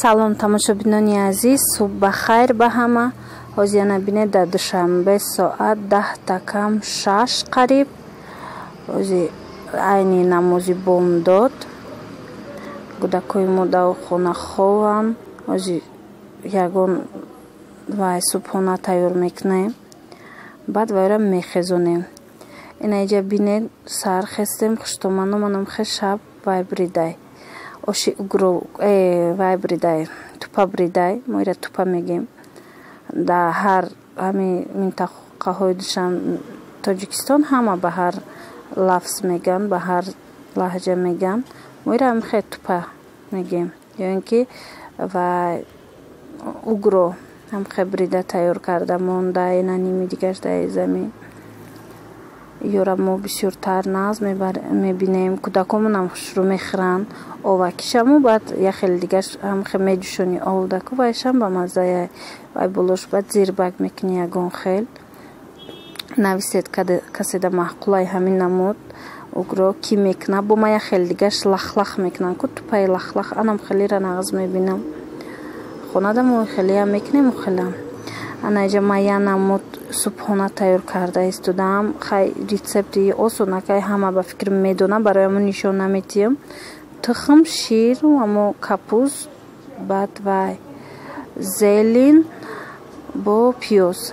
Салом тамошобинони азиз, субҳ ба хайр ба ҳама. Ҳозир яна бинед дар Душанбе соат 5:50 қариб. Ҳозир айни намози бомдод. Кӯдакҳои мо дар хона хованд. Ҳозир ягон вай субҳона тайёр мекунем. Баъд вайра мехезонем. Ина иҷа бинед саҳар хестем, хуштоману манам хе шаб вай бридай. Оши угро вай бридай, тупа бридай, мо ира тупа мегем. Дар ҳар ҳами минтақаҳои Тоҷикистон ҳама ба ҳар лафз меган, ба ҳар лаҳҷа меган. Мо ира ҳам хе тупа мегем. Ё ин ки вай угро ҳам хе брида тайёр карда монда, ина ними дигаш дар замин. Ёра мо бисёртар нағз мебинем. Кӯдакомонам хушрӯ мехӯранд. Овакишаму баъд як хеле дигаш ҳам хе меҷӯшони овдаку вайшам ба маззая. Вай болош баъд зирбак мекунӣ ягон хел. Нависед каседа маъқулай ҳамин намуд угро ки мекуна. Бо ма як хеле дигаш лахлах мекунанд ку тупаи лахлах анам хелера нағз мебинам. Хонада мо хелеам мекунем хелам. Ана иҷа ма я намуд субҳона тайёр карда истодаам. Хай рецепти осонакай ҳама ба фикр медонам, барои ҳамон нишон наметиҳам. Тухм, шир, амо капуст, баъд вай зелин бо пиёз.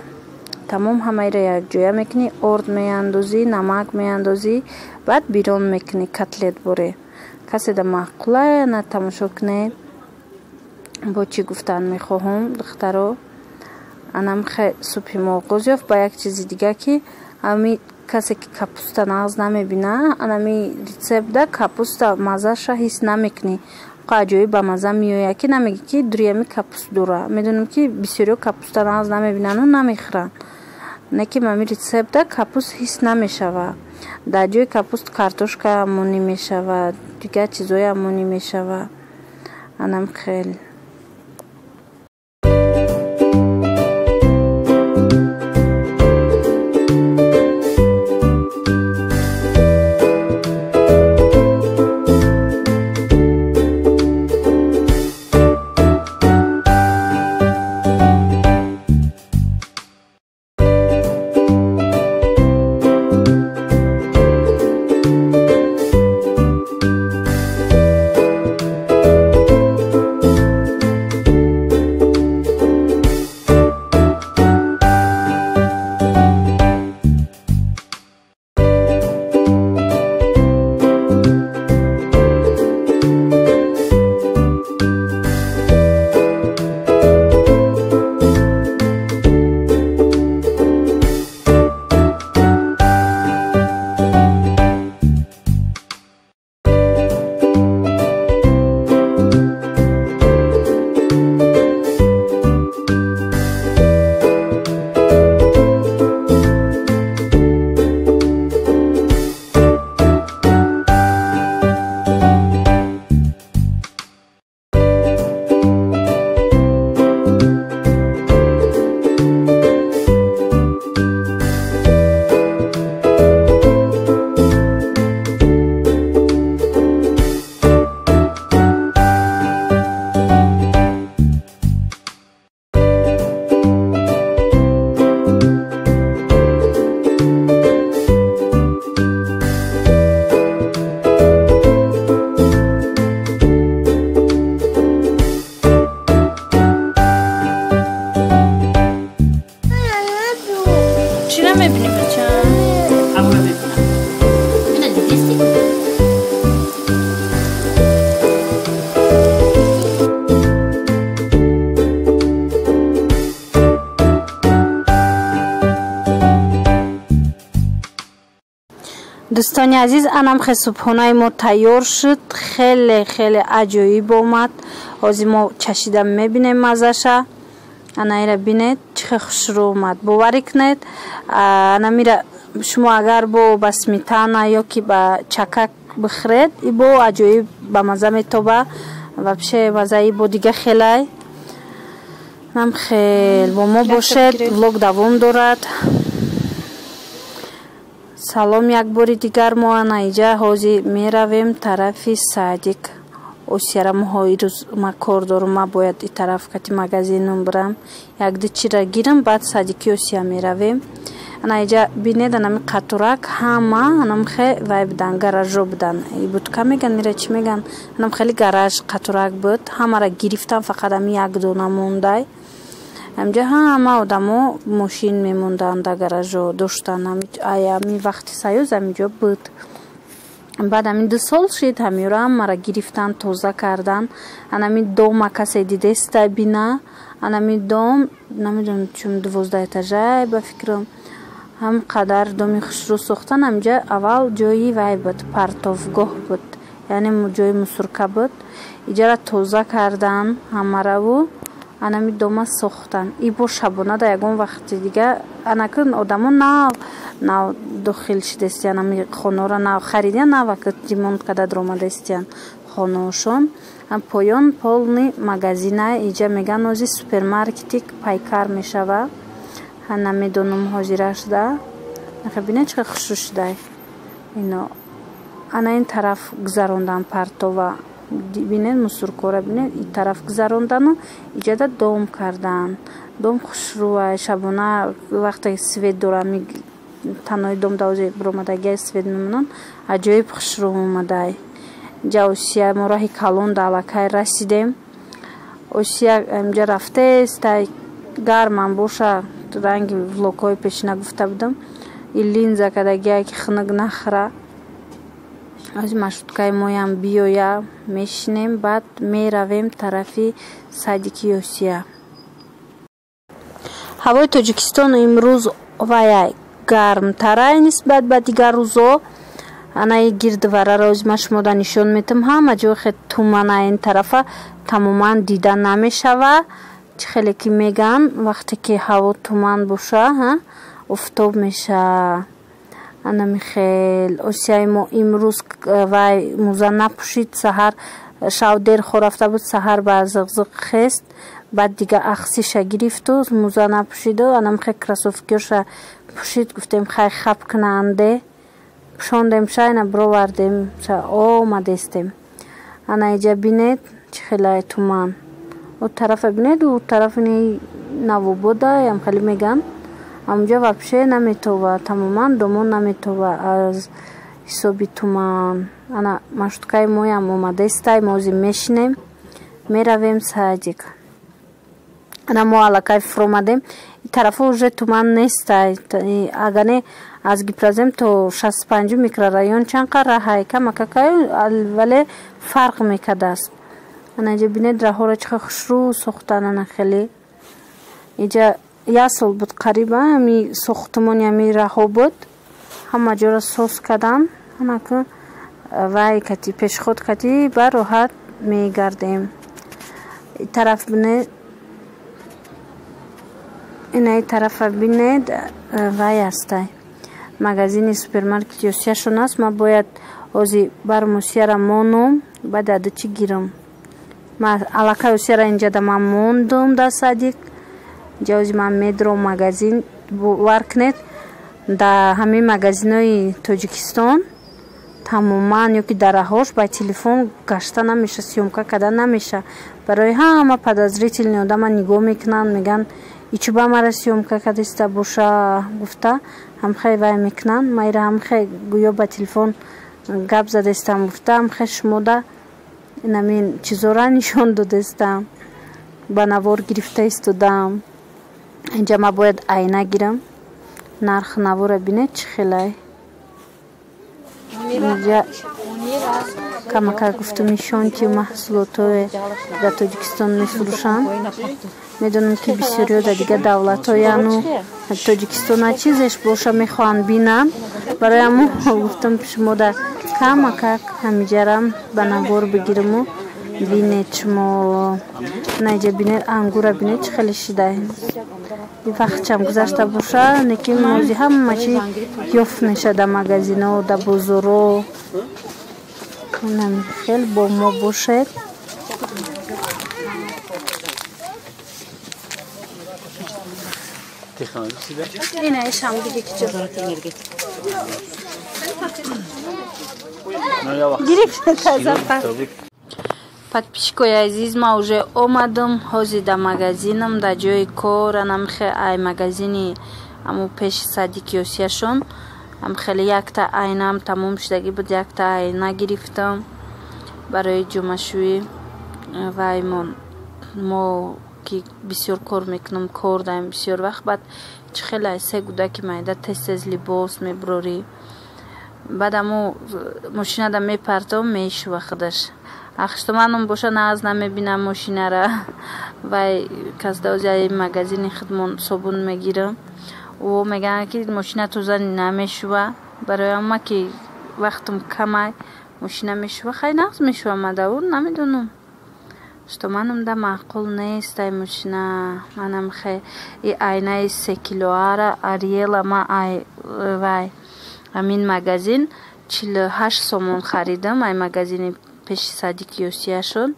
Тамом ҳамаиро якҷоя мекунӣ, орд меандозӣ, намак меандозӣ, баъд бирон мекунӣ котлет боре. Каседа маъқулай ана тамошо кунед. Бо чӣ гуфтан мехоҳам, духтаро? Анам хе субҳи мо оғоз ёфт ба як чизи дига ки ами касе ки капуста нағз намебина, анами рецептда капуста маззаша ҳис намекунӣ. Аҷоиб ба мазза меояд ки намегӣ ки дури ами капуст дора. Медонем ки бисёриҳо капуста нағз намебинану намехӯранд. Не ки ами рецептда капуст ҳис намешавад. Дар ҷои капуст картошка амонӣ мешавад, дигар чизҳое амонӣ мешавад. Анам хел. Дӯстони азиз, анам хе субҳонаи мо тайёр шуд. Хеле хеле аҷоиб омад. Ҳозир мо чашида мебинем маззаша. Ана ира бинед чӣ хел хушрӯ омад. Боварӣ кунед, анамира шумо агар бо ба сметана ё ки ба чакак бихӯред, и бо аҷоиб ба мазза метоба. Вообще маззаи бо дига хелай. Нам хел бо мо бошед, влог давом дорад. Салом як бори дигар мо ана иҷа ҳозир меравем тарафи садик. Осияра моҳо ирӯз ма кор дорум, ма бояд и тараф кати магазинум бирам, якду чира гирам, баъд садики Осия меравем. Ана иҷа бинед, анами қатурак ҳама анамхе вай будан, гаражо будан, будка меган, ира чӣ меган, анам хеле гараж қатурак буд, ҳамара гирифтан, фақат ами як дона мондай. Амҷа ҳама одамо мошин мемонданд, дар гаражо доштан, ами вақти союз амиҷо буд. Баъд ҳамин 2 сол шид, ҳамиёро ҳамара гирифтан, тоза кардан. Анами дома касе дидеста бина, анами дом намедонам чун 12 этажай ба фикрам, ҳам қадар доми хушрӯ сохтан. Ҳамҷа аввал ҷои вай буд, партовгоҳ буд, яъне ҷои мусурка буд. Иҷара тоза кардан ҳамараву анами дома сохтан. И бо шабона да ягон вақти дига анакун одамо нав нав дохил шидестиян, ами хонаро нав харидиян, навак ремонт карда даромадастиян хонаошон. Поён полный магазина, иҷа меган ози супермаркетик пайкар мешава. Намедонам ҳозирашда. Бинед чӣ қадр хушрӯ шудай. Ино ана ин тараф гузарондан партова, бинед мусуркора, бинед ин тараф гузарондану иҷада дом кардан. Дом хушрӯай, шабона вақте свет дора, танои дом давози биромадагиай свет мемонанд, аҷоиб хушрӯ омадай. Инҷа Осия мо роҳи калон да аллакай расидем. Осия инҷа рафтест, гармам боша, ранги влогҳои пешина гуфта будам, и линза кардагиай ки хунук нахӯра. Ози маршруткаи моям биёя, мешинем, баъд меравем тарафи садики Осия. Ҳавои Тоҷикистон имрӯз вая гармтарай нисбат ба дигар рӯзо. Анаи гирдвараро ози ман шумода нишон метам, ҳама ҷой хе тумана, ин тарафа тамоман дида намешава. Чӣ хеле ки меган, вақте ки ҳаво туман боша, офтоб меша. Анами хел Осияи мо имрӯз вай мӯза напӯшид, саҳар шав дер хор рафта буд, саҳар ба зиқзиқ хест, баъд дига ахсиша гирифту мӯза напӯшиду анам хел кроссовкиёша пӯшид. Гуфтем хай хап кунанде, пӯшондем шайна, бировардем, омадестем. Ана иҷа бинед чӣ хелай туман. О тарафа бинед, о тарафи навобода ям хеле меган, амҷа вообще наметова, тамоман домон наметова аз ҳисоби туман. Ана маршруткаи моям омадестай, мо озим мешинем, меравем садик. Ана мо аллакай фуромадем, тарафо уже туман нестай, агар не аз Гипрозем то 65 микрорайон чанд қадр раҳай камакакай, вале фарқ мекардааст. Ана иҷа бинед раҳоро чӣ қадр хушрӯ сохтан. Ана хеле иҷа як сол буд қариба ами сохтмони ами раҳо буд, ҳама ҷоро соз кардан. Анаку вай кати пешход кати ба роҳат мегардем. Тараф бинед, инаи тарафа бинед, вай ҳастай магазини супермаркети Осияшон аст. Ман бояд ози барм Осияра монум, баъд аду чӣ гирам. Ман аллакай Осияра инҷада ман мондум дар садик. Инҷа ози ман медром магазин, бовар кунед, дар ҳамин магазинҳои Тоҷикистон тамоман ё ки дар раҳош ба телефон гашта намеша, съёмка карда намеша. Барои ҳама подозрительный одама нигоҳ мекунанд, мегӯянд ичуба мара съёмка кардиста боша гуфта, ҳамхе вай мекунанд. Ма ира ҳамхе гӯё ба телефон гап задестам гуфта, ҳамхе шумода инамин чизора нишон додестам, ба навор гирифта истодам. Инҷа ма бояд айна гирам. Нарх навора бинед чӣ хелай. Инҷа камака гуфтум нишон ки маҳсулотое дар Тоҷикистон мефурӯшанд. Медонам ки бисёриҳо дар дигар давлатҳояну Тоҷикистона чизеш боша мехоҳанд бинанд. Барои ҳамон гуфтам шумода камакак ҳамиҷарам ба навор бигираму бинед шумо. Ана иҷа бинед ангура, бинед чӣ хеле шидай. Вақтчам гузашта боша, лекин мози ҳама чи ёфт меша дар магазино, дар бозоро. Инам хел бо мо бошед. Ина ишам диги ки гирифт таза. Подписчикои азиз, ман уже омадам. Ҳозир дар магазинам, дар ҷои кор. Анамхе ай магазини аму пеши садики Осияшон ам хеле якта айнаам тамом шудагӣ буд, якта айна гирифтам барои ҷомашӯӣ. Ваймон мо ки бисёр кор мекунам, кор даем бисёр вақт. Баъд чӣ хеле се гудаки майда, тез тез либос мебурорӣ, баъд аму мошинада мепартом, мешува худаш. Ахштоманам боша, нағз намебинам мошинара. Вай касдаози магазини худмон собун мегирам, ӯ мегӯянд, ки мошина тоза намешува. Барои ама ки вақтам камай, мошина мешува, хай, нағз мешува. Мада ӯ намедонам, что манам да маъқул нест ай мошина. Манам хе и айнаи секилоара Ариела ма ай вай ҳамин магазин 48 сомон харидам, ай магазини пеши садики Ёсияшон.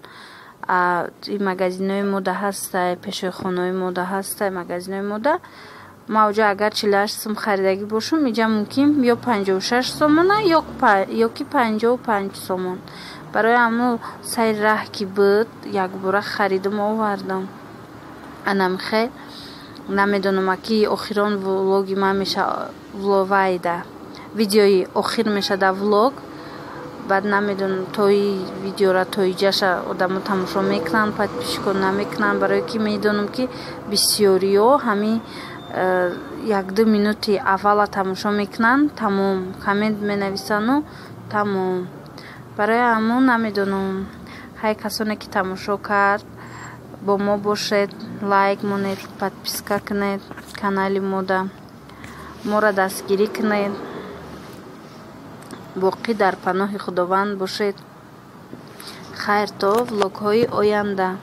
Ин магазинои мода ҳастай, пешои хонаҳои мода ҳастай магазинои мода. Ма оҷа агар 48 сом харидагӣ бошум, иҷа мумкин ё 56 сомона, ё ки 55 сомон. Барои ҳамун сари раҳ ки буд, якбора харидум, овардам. Анамхе намедонам, ки охирон влоги ман меша, вайда видеои охир меша дар влог. Баъд намедонам, тои видеора то иҷаша одамо тамошо мекунанд, подписчико намекунанд, барое ки медонам, ки бисёриҳо ҳамин 1-ду минути аввала тамошо мекунанд, тамом, коммент менависану тамом. Барои ҳамун намедонам. Ҳай, касоне ки тамошо кард, бо мо бошед, лайк монед, подписка кунед канали мода, моро дастгирӣ кунед. Боқӣ дар паноҳи Худованд бошед. Хайр, то влогҳои оянда.